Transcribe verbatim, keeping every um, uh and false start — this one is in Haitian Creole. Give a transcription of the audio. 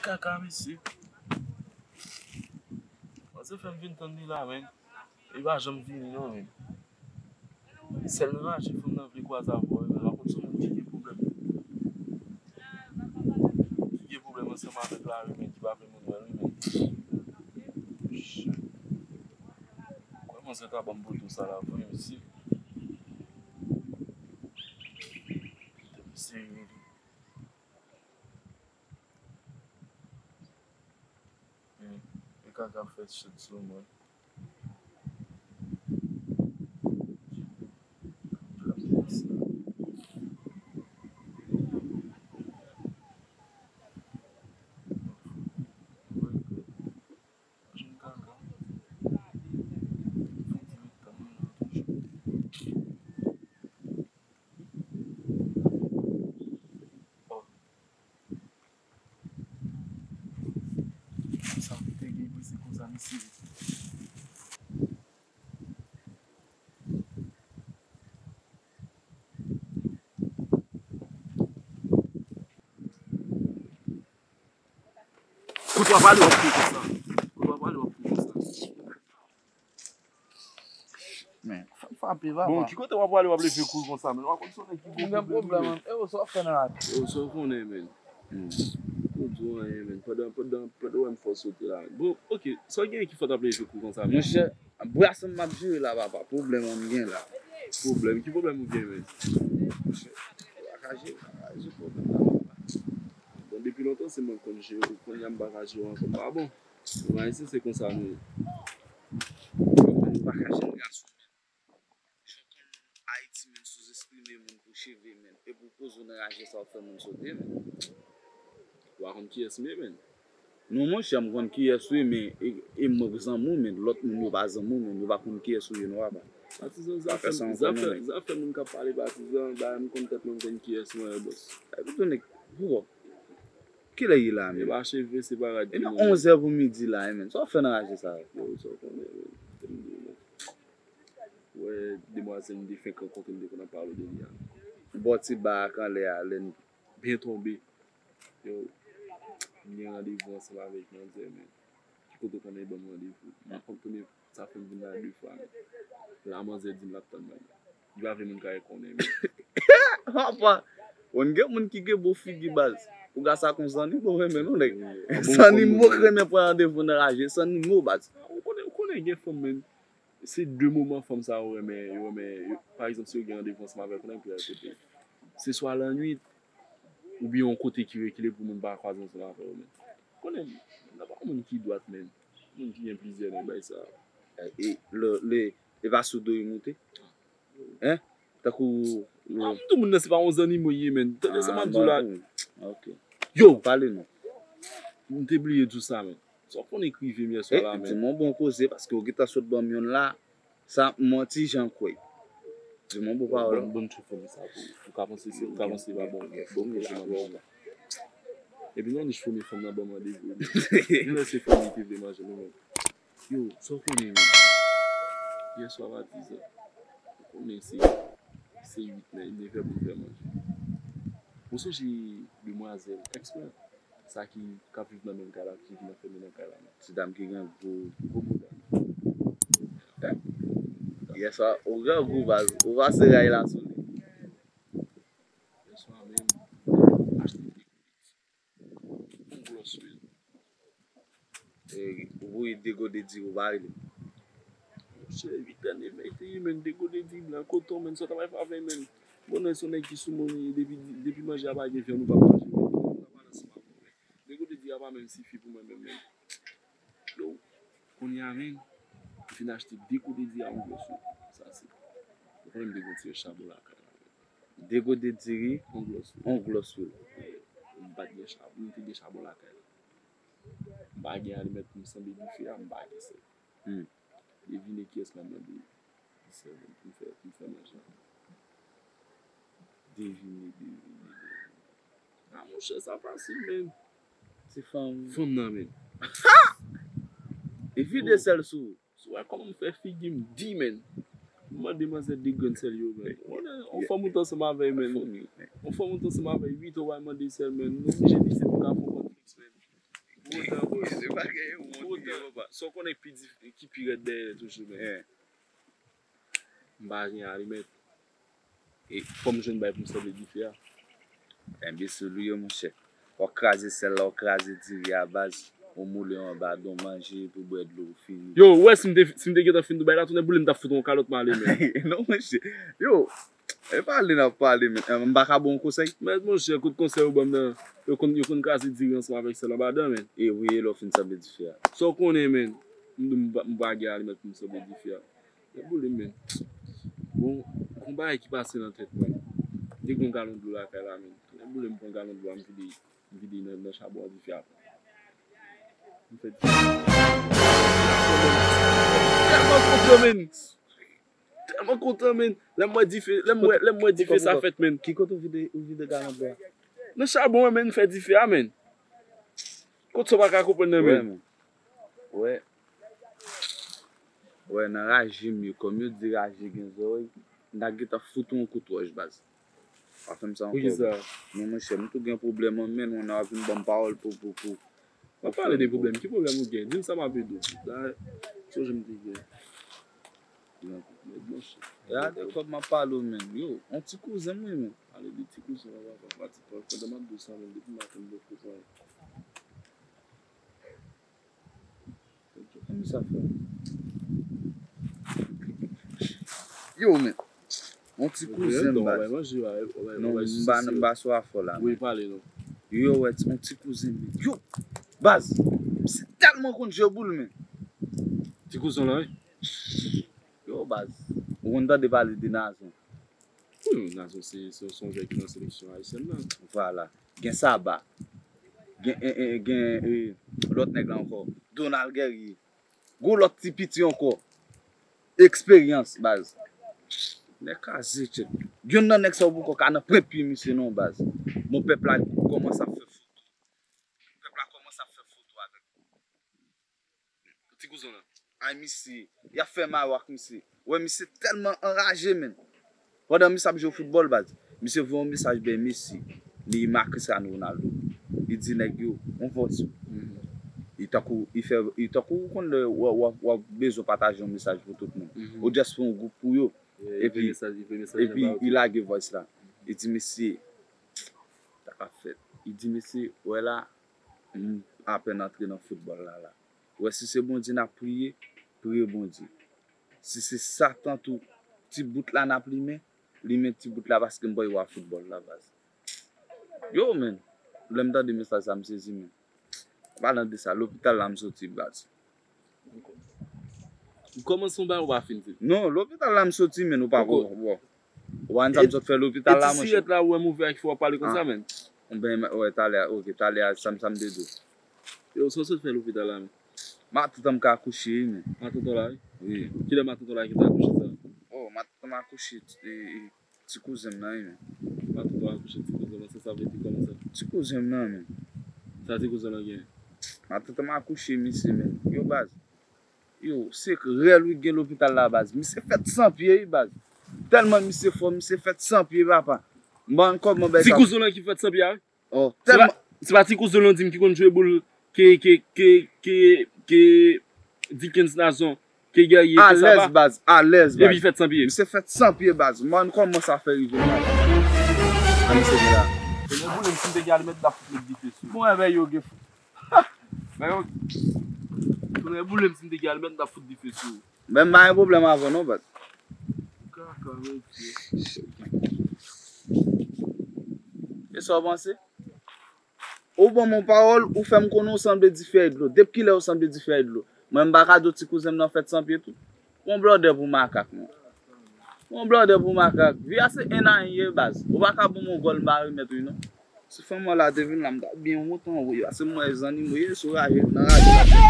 kaka, mesye. Manzè fè m vin tann li la, menn. Li pa janm vini, non, menn. Sèl nan mache fanm nan vle kwaze avè w, menn. Pa konn se yon moun ki gen pwoblèm. Ki gen pwoblèm ansanm avèk la, wi, menn, ki pa vle moun wè l, wi, menn. Shit. Kwè manzè ta ban m poto sa la vre, mesye. Mesye, e, e kaka fè shit sou mwen. Sa m te gen pou se konsa, mesye. Kote w ap ale w ap kouri konsa? Kote w ap ale w ap kouri konsa? Men, fè m frape, papa. Bon, ki kote w ap ale w ap leve kouri konsa, men? W ap konn se yon nèg ki gen pwoblèm, men. E yo, sa w ap fè nan lari? Yo, sa w konnen, men. Hmm. Ou di anyen, men. Pandan, pandan, pandan w wè m fè w sote la. Bon, oke, sa w gen ki fè w t ap leve kouri konsa, men? Monchè, brase m m ap jere la, papa. Pwoblèm an m gen la. Pwoblèm? Ki pwoblèm ou gen, men? Monchè, m pa ka jere, m pa ka jere pwoblèm la, papa. Bon, depi lontan, se mwen k konn jere w. Kounye a m pa ka jere w ankò, m pa bon. Nou Ayisyen se konsa nou ye. Fanm pa ka jere gason, men. Jan w konn Ayiti, men, souzestime moun pou cheve, men. E pou poze w nan raje sa w fè moun sote, men. Ou pa konn kiyès m ye, men. Non, monchè, m konn kiyès ou ye, men e, e mwen k zanmi w, men lòt moun yo pa zanmi w, men yo pa konn kiyès ou ye, non, papa. Patizan, zafè, zafè, zafè moun k ap pale patizan, bagay m konn tèt mwen, m konn kiyès mwen ye, bòs. Epi tou nèg, pou wè. Kilè ye la, men? E pa cheve, se pa rad ki mouye. E nan onzè pou midi la, men. Sa w fè nan raje sa? Yo, sa w konnen, men. Tèm de, men. Wè, demwazèl m te fenk rankontre, m te konn ap pale de li a. Bò ti ba a k anlè a, lè n byen tonbe. Yo, m gen randevou ansanm avèk manzè, men. Ki kote w konnen ban m randevou? M pa konn konbyen sa fè m vin la de fwa, men. La manzè di m l ap tann mwen. Li pa vle moun kay konnen, men. Papa, ou gen moun ki gen bon figi, baz. Ou gasa kon zannimo renmen nou, nèg. Zannimo k renmen pran randevou nan raje, zannimo, baz. Ou konnen, ou konnen gen fanm, men. Se de moman fanm sa yo renmen, yo renmen, yo, pa egzanp, si yo gen randevou ansanm avèk ou nan plizyè kote. Se swa lannwit, oubyen yon kote ki rekile pou moun pa kwaze ansanm avè yo, men. Konnen, nan pa yon moun ki dwat, men. Moun ki gen plizyè nan bay sa. E, e, le, le, e pa sou do yo moute? Hein? Tankou, ah, m di moun nan se pa yon zannimo ye, men. Tande sa m ap di w la. Ok. Yo! Pale non. M te bliye di w sa, men. Sa w konnen k rive m yèswa la, men. Di m yon bon koze, paske w gentan sot ban m yonn la. Sa, m yon ti jan kwè. Di m yon bon pawòl. Bon, bon, tchou fanmi sa pou ou. Ou ka panse se, ou ka panse pa bon, bon koze nan men w la. Epi nan nich fanmi fanm nan ban m randevou. Yon lè se fanmi te vle manje nou menm. Yo, sa w konnen menm? Yèswa patizan. Ou konnen se, se uit, nevè pou m fè manje. Ou sonje demwazèl, èks mwen? Sa ki, k ap viv nan menm kay la, ki vin anfème nan kay la, non. Ti dam ki gen gwo, gwo bouda. Yèswa, ou grangou baz, ou pase ray la sou li. Yèswa menm, achte de goud, yon glòs lwil. E, ou voye de gode diri, ou pa rele. Monchè, uit ane, men, te ye, men, de gode diri blan, koton, men, sa w t ap fè avè l, men. Bon, nan se yon nèg ki sou moun, depi, depi manje a pa gen vyann, ou p ap manje, men. Sa pa nan sima pou mwen. De gode diri a pa menm sifi pou mwen menm, men. Yo, kounye a, men, m fin achte de gode diri a yon glòs lwil. Sa se. Ou konnen m te gon ti rès chabon lakay la, men. De gode diri, yon glòs lwil. Yon glòs lwil. M pa t gen chabon, m te gen chabon lakay la. M pa gen alimèt pou m sanble dife a, m pa gen sèl. Hmm. Devine kiyès m ap mande di sèl pou m fè, pou m fè manje la. Devine, devine, devine. A, monchè, sa fasil, men. Se fanm. Fanm nan, men. Ha! E vide sèl sou ou. Si w wè kòman m fè figi m di, men. M mande manzè de grenn sèl yo, men. Yon fanm ou t ansanm avè l, men. Yon fanm ou t ansanm avè l uit an, w al mande sèl, men. Nou oblije di se pou ka fè yon kont fiks, men. Sa w konnen ki pi dif-, ki pi rèd dèyè toujou, men. M pa gen alimèt. E fò m jwenn bagay pou m sanble dife a. Enbesil ou ye, monchè. W ap kraze sèl la, w ap kraze diri a baz, ou moule yon badon manje pou bwè dlo ou fini. Yo, ou wè si m te, si m te gentan fin Dubai la, tonnè boule m t ap fout yon kalòt m ale, men. Non, monchè. Yo, e pale n ap pale, men. Eh, m pa ka ba w yon konsèy? Mèt monchè, kout konsèy ou ban m nan, yo konn, yo konn kraze diri ansanm avèk sèl anba dan, men. E wi, e lè w fin sanble dife a. Sa w konnen, men. M, m, m pa gen alimèt pou m sanble dife a. Tonnè boule m, men. Bon, gon bagay ki pase nan tèt mwen. M te gen yon galon dlo lakay la, men. Tonnè boule m pran galon dlo a, m vide, m vide nan, nan chabon an dife a pran. M fè dife. Tèlman kontan, men. Tèlman kontan, men. Lè m wè dife, lè m wè, lè m wè dife sa fèt, men. Ki kote ou vide, ou vide galon dlo a? Nan chabon an, men, m fè dife a, men. Kot sa w pa ka konprann nan, men. Wè. Wè, nan raje m yo, kòm yo di raje gen zòrèy, m ta gentan fout ou yon kout wòch, baz. Pa fè m sa ankò. Poukisa? Non, monchè, m tou gen pwoblèm an, men, w ap vin ban m pawòl pou, pou, pou. Pa pale de pwoblèm. Ki pwoblèm ou gen? Di m sa m ap ede w. La, sonje m te gen. Mèt monchè. Gade kòb m ap pale w, men. Yo, yon ti kouzen m wi, men. Pale de ti kouzen w ap pale, pale, pandan m ap di w sa, men, depi maten m poko pran. Kòman sa fè? Yo, men. Yon ti kouzen m, baz. Non, m pa, m pa sou afè la, men. Yo, wè, yon ti kouzen m, men. Yo, baz. Se tèlman konn je boul, men. Ti kouzen w lan, wi. Yo, baz. Ou konn tande pale de Nazon? Wi, Nazon se, se, se yon jwè ki nan seleksyon ayisyèn nan. Vwala. Gen Saba. Gen, e, e, gen, e, lòt nèg la ankò. Donald Guerrier. Gon lòt ti piti ankò. Eksperyans, baz. Nèg kraze tchèt. Youn nan nèg sa yo poko ka nan pran pye misye non, baz. Bon, pèp la kòmanse ap fè foto. Pèp la kòmanse ap fè foto avèk Ti kouzen w lan. Ay, misye, y ap fè mayo ak misye. Wè, misye tèlman anraje, men. Pandan misye ap jwe foutbòl, baz, misye voye yon mesaj bay Messi, Neymar, Cristiano Ronaldo. Li di nèg yo, on vòt. Li tankou, li fè, li tankou ou konn lè w, w, w ap bezwen pataje yon mesaj pou tout moun. Ou just fè yon gwoup pou yo. Epi, epi li lage voice la. Li di, mesye, sa k ap fèt? Li di, mesye, wè la, m apèn antre nan foutbòl la, la. Wè, si se Bondye n ap priye, priye Bondye. Si se Satan tou, ti bout la n ap limen, limen ti bout la paske m pa wè foutbòl la, baz. Yo, men, lè m tande mesaj sa, m sezi, men. An palan de sa, lopital la m soti, baz. Ou kòmanse yon bagay ou pa fin di. Non, lopital la m soti, men, ou pa ko-, bon. Ou pa konn sa m sot fè lopital la, monchè. E ti sirèt la ou wè m ouvè a ki fè w ap pale konsa, men. Ben, wè, talè a, ok, talè a, sa m, sa m te di w. Yo, sa w sot fè lopital la, men? Matant an m ka akouche, wi, men. Matant w la, wi? Wi. Kilè matant w la ki ta akouche sa? Oh, matant an m akouche, e, e, ti kouzen m nan, wi, men. Matant w akouche ti kouzen w lan, sa sa vle di kòman sa? Ti kouzen m nan, men. Sa ti kouzen w lan gen? Matant an m akouche, misye, men. Yo, baz. Yo, se rèl wi gen lopital la, baz. Misye fèt san pye, wi, baz. Tèlman misye fò, misye fèt san pye, papa. M pa konn kòman bagay sa. Ti kouzen w lan ki fèt san pye a, wi? Oh, se pa, tèlman. Se pa ti kouzen w lan di m ki konn jwe boul ke, ke, ke, ke, ke Dickens Nazon, ke Guerrier, ke Saba. Alèz, baz, alèz, baz. Epi fèt san pye. Misye fèt san pye, baz. M pa konn kòman sa fè rive, baz. An misye la. Tonnè boule m, si m te gen alimèt, m t ap fout met dife sou. Bon, enben, yo gen Tonnè boule m, tonnè boule m, si m te gen alimèt, m t ap fout dife sou ou. Men m pa gen pwoblèm avè w non, baz. Kaka, mesye. E sa w panse? Ou ban m yon pawòl, ou fè m konnen w sanble dife ak dlo. Depi kilè w sanble dife ak dlo? Mwen, m pa ka di w ti kouzen m nan fèt san pye tou. Yon blòdè pou makak, non. Yon blòdè pou makak. Vi a se en a en ye, baz. Ou pa ka ban m yon gòl, m pa remèt ou, non. Si fanm an la te vin la, m t ap byen wont an wi, paske m wè zannimo ye sou raje nan raje.